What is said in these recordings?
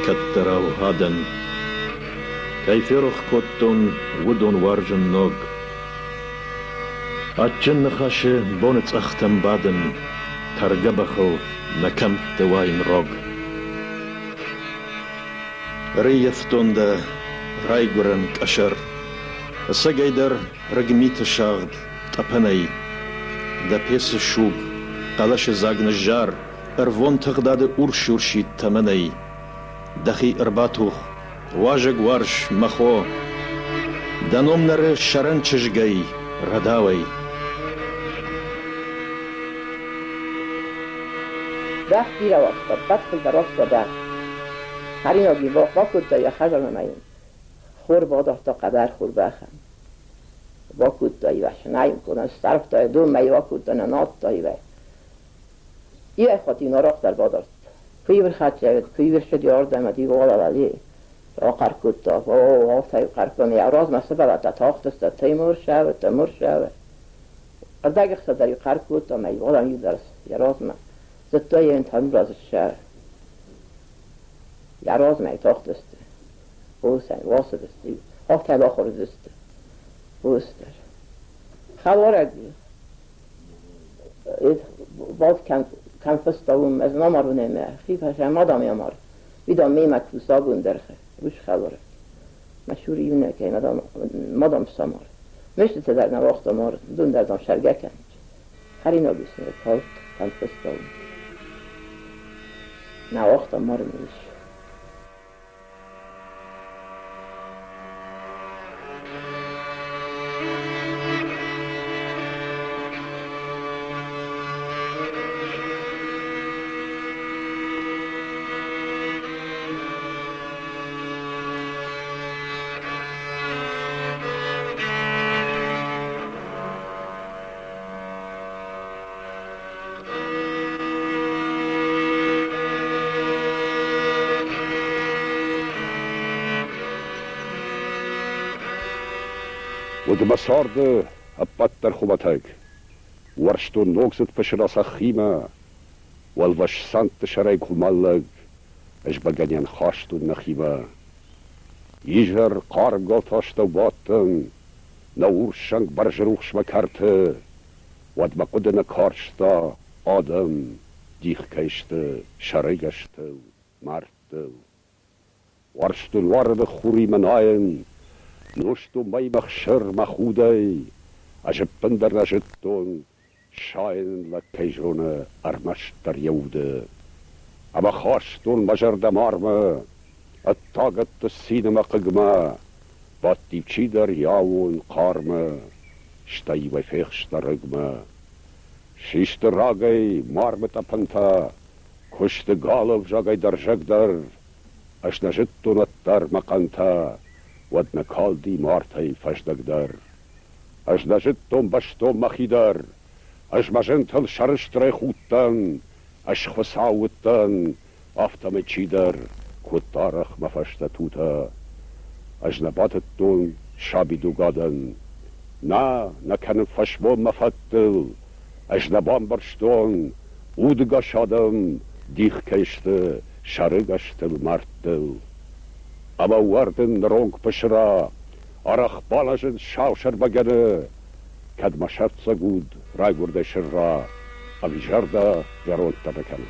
кӕддӕрау адӕн. Кӕй ферох кодтон, уыдон уарзын ног. Адджын ныхасы боныцъӕхтӕм бадын, тӕргӕ бӕхыл нӕ кӕмтты уайын рог. Ӕрӕййӕфтон дӕ райгуырӕн къӕсӕр, ӕцӕгӕйдӕр рыгмиты сагъд тъӕпӕнӕй. Дӕ пецы суг, хъӕлӕсы дзаг ныззар, ӕрвон тыгъдады урс-урсид тӕмӕнӕй. Дӕхи ӕрбатух, уазӕг уарз, мӕ хо. Дӕ ном нӕры сӕрӕн чызгӕй, рӕдауӕй. Бӕх бирӕ уарзта, ӕппӕт фылдӕр уарзта бӕх. Хӕринаги бакодта йӕ хӕдзармӕ йын хор бадардта хъӕбӕрхор бӕхӕн. Бакодта ивӕ, найын кодта, сцарвта йӕ донмӕ бакодта, нӕ надта ивӕ. Ивӕ хатт арахъдӕр бадардта. Куы хӕццӕ куы ссыди ардӕм, ӕд рахъӕр кодта, о, афтӕ хъӕр кодта, йӕ размӕ сывӕллӕттӕ тахтысты, Тимур шавы, Тимур шавы. Ӕрдӕгӕхсӕв дӕр-иу хъӕр кодта ӕмӕ иу адӕм иу дӕр йӕ размӕ зыдта йын Таймуразы ссар. Йӕ размӕ тахтысты. Усӕн уасыдысты, афтӕ бахордысты. Ус дӕр. Хӕларӕг vad kan förstå om ez namar uneme, хифа мадам ямар. Видам мемак фусагундерхе, уш хӕларӕг. Машур юнекей мадам мадам самар. Меште на вахта мар, дундердам шергекен. Харинагисне калт kan förstå. Na вахта марниш. Уыд мӕ царды ӕппӕтдӕр хуымӕтӕг. Уарзтон ногдзыд пысыра цӕххимӕ, уӕлвӕз цӕндты сӕрӕй къуымӕллӕг ӕз бӕгӕныйӕн хастон нӕхимӕ. Изӕр хъарм галты астӕу бадтӕн, нӕ урссӕнг бӕрзрухсмӕ кӕрты, уӕд мӕ хъуыды нӕ карста, адӕм дих кӕй сты сӕрӕгӕстыл, мӕрдтыл. Уарзтон уарыны хуримӕ найын, нозтон мӕймӕ хсыр мӕ худӕй, ӕз ӕппындӕр нӕ зыдтон, сайын лӕг кӕй зоны ӕрмӕстдӕр йӕ уды. Ӕмӕ хастон мӕ зӕрдӕ мармӕ, ӕддагӕтты цины мӕ хъыгмӕ, бадти чидӕр йӕ аууон хъармы, стӕй-иу ӕй фехста рыгмӕ. Систы рагӕй мармы тъӕпӕнтӕ, куысты галы ӕвзагӕй дӕрзӕгдӕр, ӕз нӕ зыдтон уӕддӕр мӕ хъӕнтӕ, уӕд нӕ калди мартӕй фӕздӕг дӕр. Ӕз нӕ зыдтон бӕстон мӕхи дӕр, ӕз мӕ зынтыл сӕрыстырӕй худтӕн, ӕз Хуыцау уыдтӕн, афтӕмӕй чидӕр кодта арӕх мӕ фӕстӕ тутӕ. Ӕз нӕ батыдтон сабидугадӕн. Нӕ, нӕ кӕнын фӕсмон мӕ фӕдтыл, ӕз нӕ бамбӕрстон, удыгас адӕм дих кӕй сты сӕрыгӕстыл, мӕрдтыл. Ӕмӕ уӕрдын ныронг пысыра, арӕх балазын сау сӕрбӕгӕны, кӕд мӕ сӕрцӕг уд райгуырдӕй сырра, ӕви зӕрдӕ зӕронддӕр нӕ кӕны.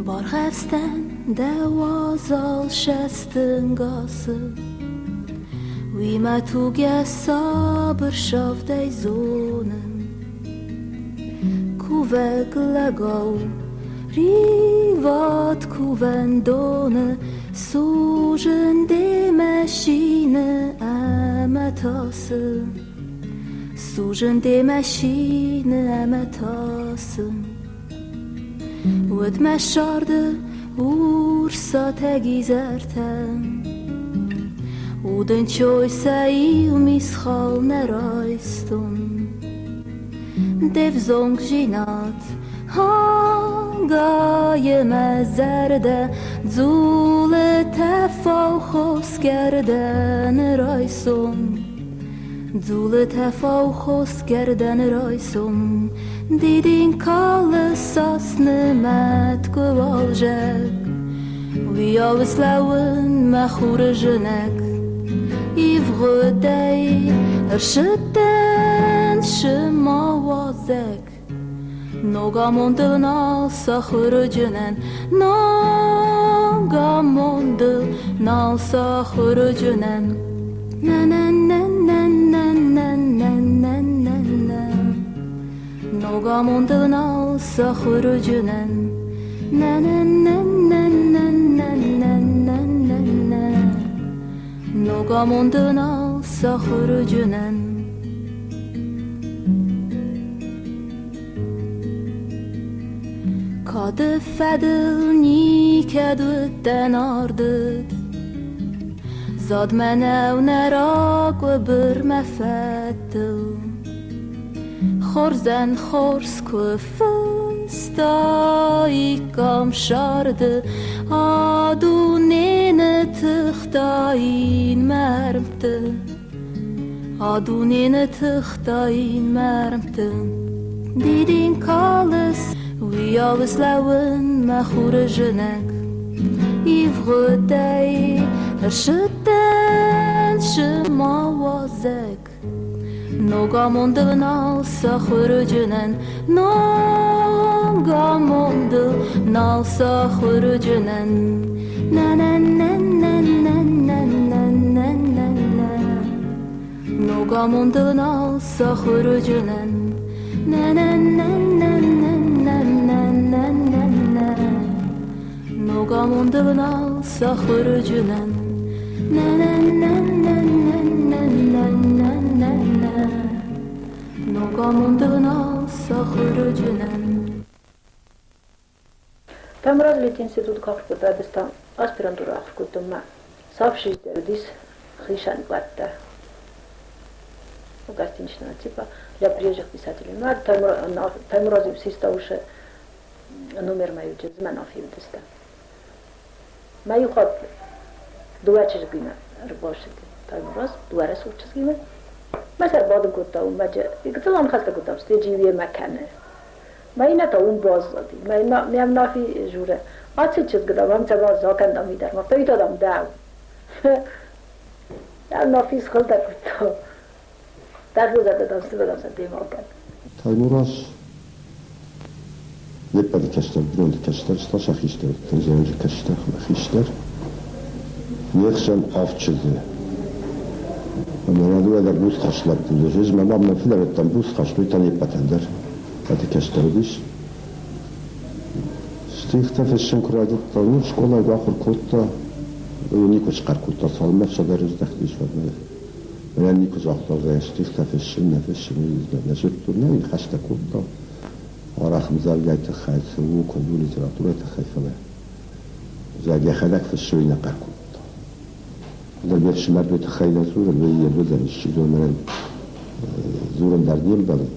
Баргъӕвстӕн дӕ уазал сӕстынгасы, Уый мӕ туг йӕ сабыр сӕфтӕй зоны. Кувӕг лӕгау ривӕд кувӕндоны Сужын демӕ сины ӕмӕ тасы. Сужын демӕ сины ӕмӕ тасы. Уӕд мӕ сӕрды урс сатӕг изӕртӕ Удӕнцой сӕ иу мисхал нӕ райстон. Де взонгдзинад. Агайы мӕ зӕрдӕ, дзулы тӕфау хосгӕрдӕны райсом. Дзулы тӕфау хосгӕрдӕны райсом. Дидин калы цас нымӕт куы уалзӕг. Уыйау ыслӕууын мӕ хуры зынӕг. Ивгъуыдӕй ӕрсыдтӕн цыма уазӕг. Ног амондыл нал сахуырджынӕн, Ног амондыл нал сахуырджынӕн. На-на-на-на-на-на-на-на-на. Ног амондыл нал сахуырджынӕн. На-на-на-на-на-на-на-на-на. Ног амондыл нал сахуырджынӕн. Кады фӕдыл никӕд уыдтӕн ардыд, Зад мӕнӕу нӕ рагуыбыр мӕ фӕдтыл. Хорзӕн хорз куы фыстаиккам сӕрды, А дунены тыхтаин мӕ ӕрмтты. А дунены тыхтаин мӕ ӕрмтты. Дидин калыс, уыйау ыслӕууын мӕ хуры зынӕг. Ивгъуыдӕй ӕрсыдтӕн цыма уазӕг. Ног амондыл нал сахуырджынӕн, Ног амондыл нал сахуырджынӕн. На-на-на-на-на-на-на-на-на-на. Ног амондыл нал сахуырджынӕн. На-на-на-на-на-на-на-на-на. Ног амондыл нал сахуырджынӕн. На-на-на-на-на-на-на-на-на. Ног амондыл нал сахуырджынӕн. Таймураз литинститут куы ахуыр кодта, ӕз та аспирантурӕ ахуыр кодтон мӕ цавшиздӕр уыдис хицӕн кълӕдтӕ. Ну, гостиничного типа для приезжих писателей. Ну, Таймураз систа уже номермӕ иу чызгмӕ нафиудысты. Мӕ иу хатт дыууӕ чызгимӕ ӕрбацыд Таймураз, дыууӕ рӕсугъд чызгимӕ. Мӕ сӕр бадын кодта уым, мӕ гыццыл аныхӕстӕ кодтам, стӕй йемӕ кӕны. Мӕ иннӕ та уым баззади. Мӕ Нафи журы, ацы чызг, дам, ам цӕмӕ закӕн, дам, дӕр ма фӕйта, дам, дӕу. Нафи схылтӕ кодта. Дӕхи дам, цы дам, сӕ демӕ кӕн. Таймураз не ппӕты кӕстӕр, бинонты кӕстӕр, стӕй хистӕр, тынг кӕстӕр, хистӕр. Не хсӕн авд чызджы. Ӕмӕ нӕ дыууӕ дӕр буцхаст лӕппу уыдысты. Ӕз мӕ мад мӕ фыдӕн уыдтӕн буцхаст, уый та не ппӕтӕн дӕр. Ӕппӕты кӕстӕр уыдис. Стихтӕ фыссын куы райдыдта, ну, скъолайы куы ахуыр кодта, уый никуы схъӕр кодта, цалынмӕ ӕфсадӕй рыздӕхтис, уӕдмӕ. Мӕнӕн никуы загъта, зӕгъгӕ, стихтӕ фыссын, нӕ фыссын, уый нӕ зыдтон, нӕ йын хӕстӕ кодта. Арӕх ӕмдзӕвгӕйы тыххӕй цы у, куыд у литературӕйы тыххӕй, фӕлӕ, зӕгъгӕ, йӕхӕдӕг фыссы, уый нӕ хъӕр кодта. Ӕндӕр ме фсымӕр уый тыххӕй нӕ дзурын, уый йе уыдзӕн, исчи мӕнӕн дзурын дӕр не мбӕлы.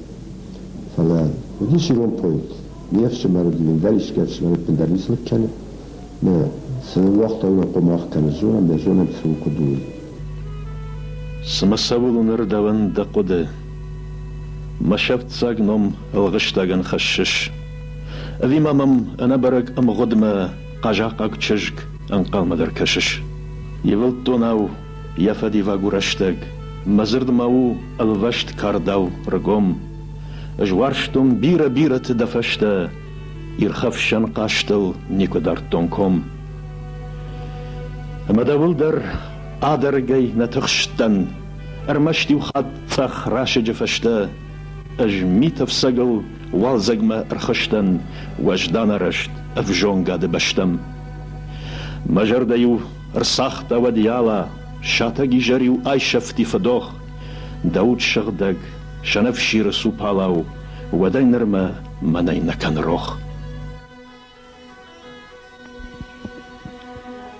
Фӕлӕ уыдис ирон поэт. Ме фсымӕр уыди, ӕндӕр искӕй ӕфсымӕр ӕппындӕр ницы лыг кӕны. Нӕ, цы ныууагъта, уымӕн хъуамӕ кӕны зонӕм, нӕ зонӕм, цы у, куыд у, уый. Цымӕ цӕуыл у ныр дӕуӕн дӕ хъуыды? Мӕ сӕфтдзаг ном ӕлгъыстагӕн хӕссыс? Ӕви ма мӕм ӕнӕбӕрӕг ӕмгъуыдмӕ хъазахъаг чызг ӕнхъӕлмӕ дӕр кӕсыс? Ивылдтонау йӕ фӕдиваг у рӕстӕг, мӕ дзырд ма у ӕлвӕст кардау ргом. Ӕз уарзтон бирӕ-бирӕты дӕ фӕстӕ, ирхӕфсӕн хъазтыл никуы дардтон ком. Ӕмӕ дӕуыл дӕр адӕргӕй нӕ тыхстдӕн, ӕрмӕст иу хатт цъӕх расыджы фӕстӕ ӕз мит ӕфцӕгыл уалдзӕгмӕ ӕрхызтӕн уӕзданарӕзт ӕвзонгады бӕстӕм. Мӕ зӕрдӕ-иу ӕрцагъта уӕд йала, сатӕг изӕр-иу айсӕфти фыдох, дӕ уд сыгъдӕг, сӕнӕфсиры цупалау, уӕдӕй нырмӕ мӕнӕй нӕ кӕны рох.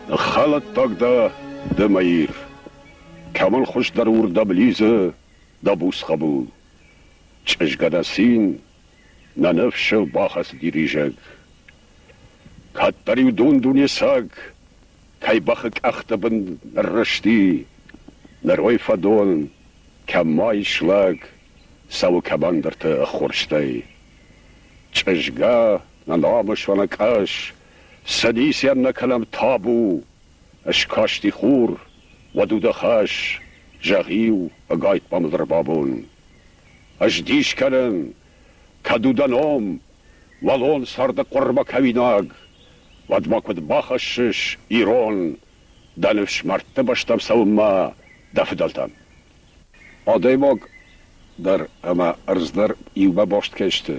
Ныххӕлӕттаг дӕ ды, мӕ Ир, кӕмӕн хуыздӕр уырдӕм лидзы дӕ буц хъӕбул. Чызгӕ дӕ цин. Нӕ ныфсыл бахӕцыди ризӕг. Кӕддӕр-иу дун-дуне саг кӕй бӕхы къӕхты бын ныррызти, ныр уый фӕдон, кӕм ма ис лӕг, цӕуы кӕмӕндӕрты ӕххуырстӕй. Чъызгӕ, нӕ намыс уӕ къӕс, цы ницыйӕн нӕ кӕнӕм табу, Ыскасти хур, уӕд у дӕ хӕс, зӕгъ-иу, ӕгайтма мыл ӕрбабон. Ӕз дис кӕнын, кӕд у дӕ ном, уӕлон царды хъуырмӕ кӕуинаг, уӕд ма куыд бахӕссыс, ирон, дӕ ныфс мӕрдты бӕстӕм цӕуынмӕ дӕ фыдӕлтӕм? Адӕймаг дӕр ӕмӕ ӕрдз дӕр иумӕ баст кӕй сты,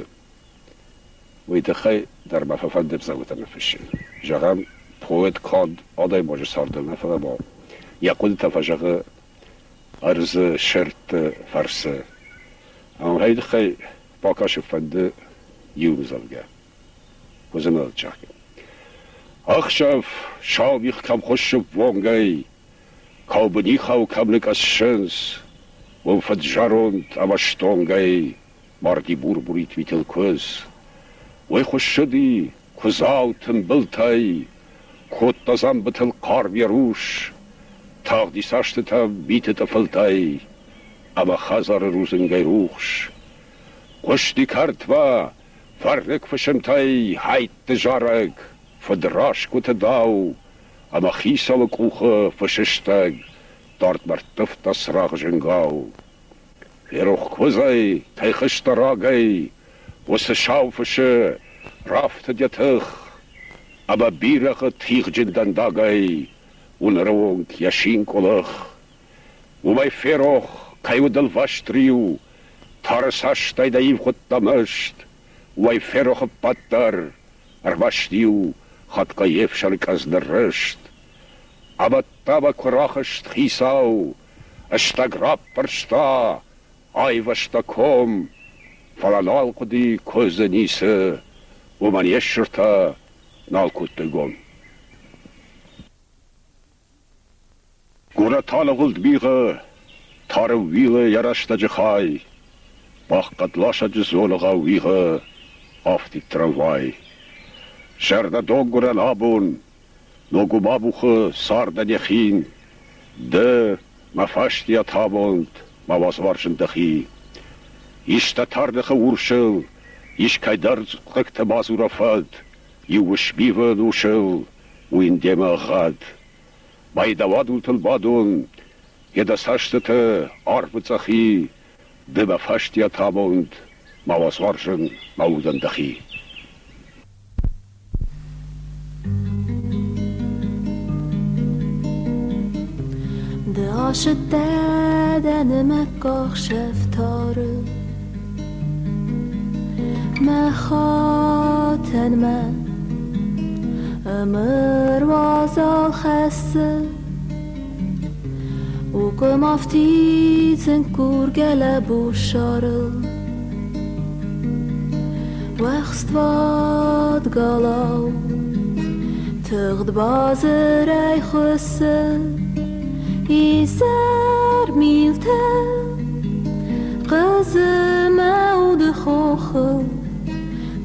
уый тыххӕй дӕр мӕ фӕфӕнды ӕмдзӕвгӕтӕ ныффыссын. Зӕгъӕм, поэт канд адӕймаджы цардыл нӕ, фӕлӕ ма йӕ хъуыдытӕ фӕзӕгъы ӕрдзы сӕртты фӕрцы. Ӕмӕ уый тыххӕй бакӕсын фӕнды иу ӕмдзӕвгӕ. Уыдзынӕ зӕгъгӕ. Ӕхсӕв сау мигъ кӕм хуыссы вонгӕй, каубынихау кӕм ныкъӕссынц, уым фыд-зӕронд ӕмӕ стонгӕй марди бур-бурид митыл куыдз. Уый хуыссыди куыдзау тымбылтӕй, кодта дзӕмбытыл хъарм йӕ рус, тагъди цӕстытӕ миты тъыфылтӕй ӕмӕ хӕдзары рудзынгӕй рухс. Хъуысти кӕртмӕ фӕрныг фысымтӕй хӕйтты зарӕг, фыдрасгуыты дау ӕмӕ хицауы къухы фысыстӕг дардмӕ рттывта цырагъ зынгау. Ферох куыдзӕй, кӕй хызта рагӕй, уыцы сау фысы рафтыд йӕ тых, ӕмӕ бирӕгъы тигъджын дӕндагӕй у ныры онг йӕ син къуылых. Уымӕй ферох, кӕй уыд ӕлвӕст риу, тары цӕстӕй дӕ ивгъуыдта мыст, уымӕй ферох ӕппӕт дӕр, ӕрмӕст-иу хатгай йе фсӕны къӕдз ныррызт. Ӕмӕ ӕддӕмӕ куы рахызт хицау, стӕг раппӕрста, айвӕзта ком, фӕлӕ нал хъуыди куыдзы ницы, уымӕн йе ссыртӕ нал кодтой гом. Горӕт аныгъуылд мигъы, тары ууилы йӕ рӕстӕджы хай, бӕххъӕдласӕджы дзоныгъау уигъы афтид трамвай. Зӕрдӕ донгуырӕн абон ног уым абухы цардӕн йӕ хин. Ды, мӕ фӕстиат амонд, ма уадз уарзын дӕхи. Ис дӕ тӕрныхы урсыл, искӕйдӕр хъыгты мадзура фӕд, иу уысмивы ӕнусыл, уый йын демӕ ӕгъгъӕд. Мӕй дӕ уадултыл бадон, йе дӕ цӕстыты арвы цъӕхи, ды мӕ фӕстиат амонд, ма уадз уарзын мӕ удӕн дӕхи. Ды ацыдтӕ дӕ нымӕг ӕхсӕв тары Мӕ хатӕнмӕ ӕмыр уазал хӕссы. У къуым афтид зынггур гӕлӕбу сӕрыл. Уӕхствад галау тыгъд базырӕй хуыссы изӕрмилтӕ хъызы мӕ уды хохыл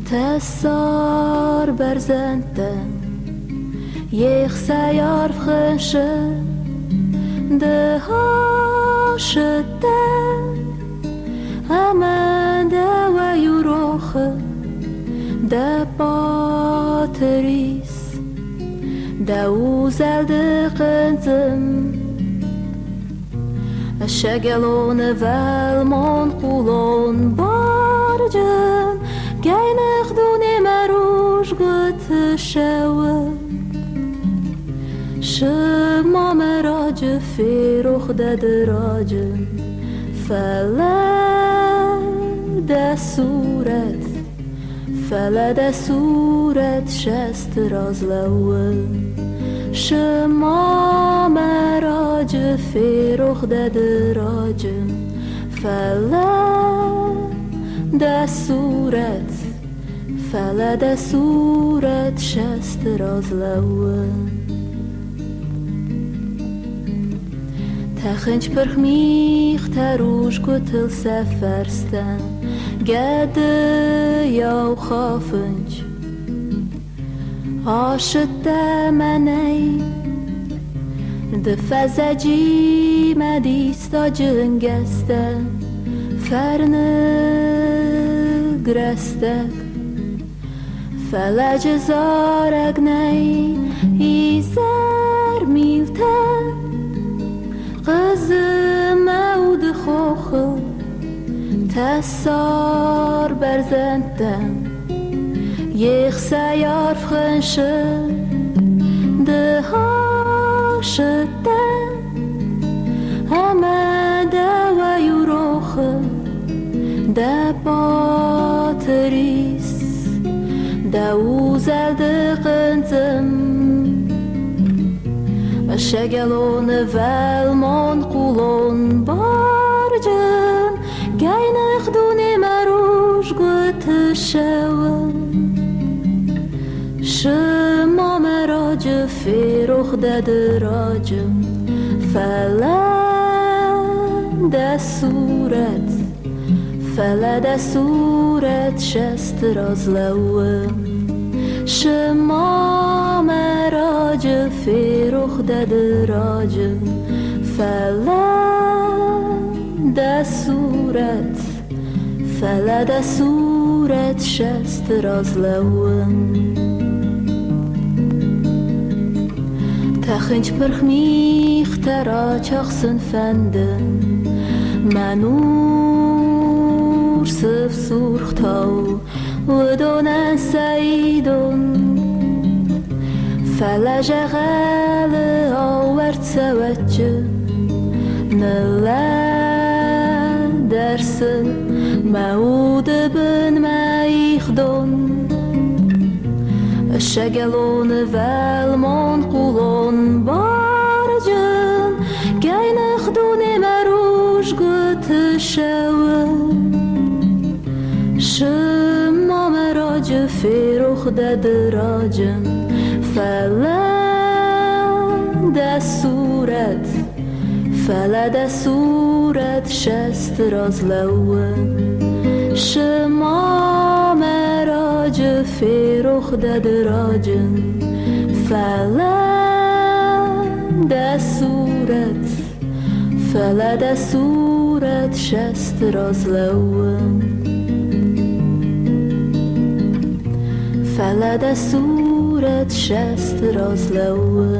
тӕссар бӕрзӕндтӕ ехсӕй арф хынцы ды ацыдтӕ ӕмӕ дӕуӕй у рохы дӕ пъаты рис, дӕ узӕлды хъынцъым. Ӕцӕгӕлоны вӕлмон хъулон барджын гӕнах дунемӕ рузгуыты ссӕуы. Сыма мӕ раджы ферох дӕ ды раджы, фӕлӕ дӕ сурӕт, фӕлӕ дӕ сурӕт сӕсты раз лӕууы. Сыма мӕ раджы ферох дӕ ды раджы, фӕлӕ дӕ сурӕт, фӕлӕ дӕ сурӕт сӕсты раз лӕууы. Тӕхынц пырх мигътӕ рузгуытыл сӕ фӕрстӕ. Гӕдыйау хафынч Ашыдтӕ мӕнӕй Ды фӕзӕджимӕ диссаджы нгӕстӕ Фӕрныг рӕстӕг Фӕлӕджы зарӕг нӕй изӕрмилтӕ Хъызы мӕ уды хохыл Тӕссар бӕрзӕндтӕ Ехсӕй арф хыншы Ды хашыдтӕ Ӕмӕ дӕуӕй у рохы Дӕ баты рис, Дӕ узӕлды хъынцъым. Шӕгӕлоны вӕлмон хъулон барджын Гӕйных дунемӕ русгуыты ссӕуы. Сымамӕ раджы ферох дӕ ды раджы, Фӕлӕ дӕ сурӕт, фӕлӕ дӕ сурӕт сӕсты раз лӕууы. Сымамӕ раджы ферох дӕ ды раджы, Фӕлӕ дӕ сурӕт, фӕлӕ дӕ сурӕт сӕсты раз лӕууы. Тӕхынч пырх мигътӕ рачахсын фӕнды, Мӕн урс ӕфсургътау уыдонӕн сӕ идон. Фӕлӕ зӕгъӕлы ауӕрцӕуӕджы ныллӕдӕрсы мӕ уды бынмӕ ихдон. Шӕгӕлоны вӕлмон хъулон барджын Гӕйных дунемӕ русгуыты ссӕуы. Сымамӕ раджы ферох дӕ ды раджы, Фӕлӕ дӕ сурӕт, фӕлӕ дӕ сурӕт сӕсты раз лӕууы. Сымамӕ раджы ферох дӕ ды раджы, Фӕлӕ дӕ сурӕт, фӕлӕ дӕ сурӕт сӕсты раз лӕууы. Фӕлӕ дӕ сурӕт сӕсты раз лӕууы.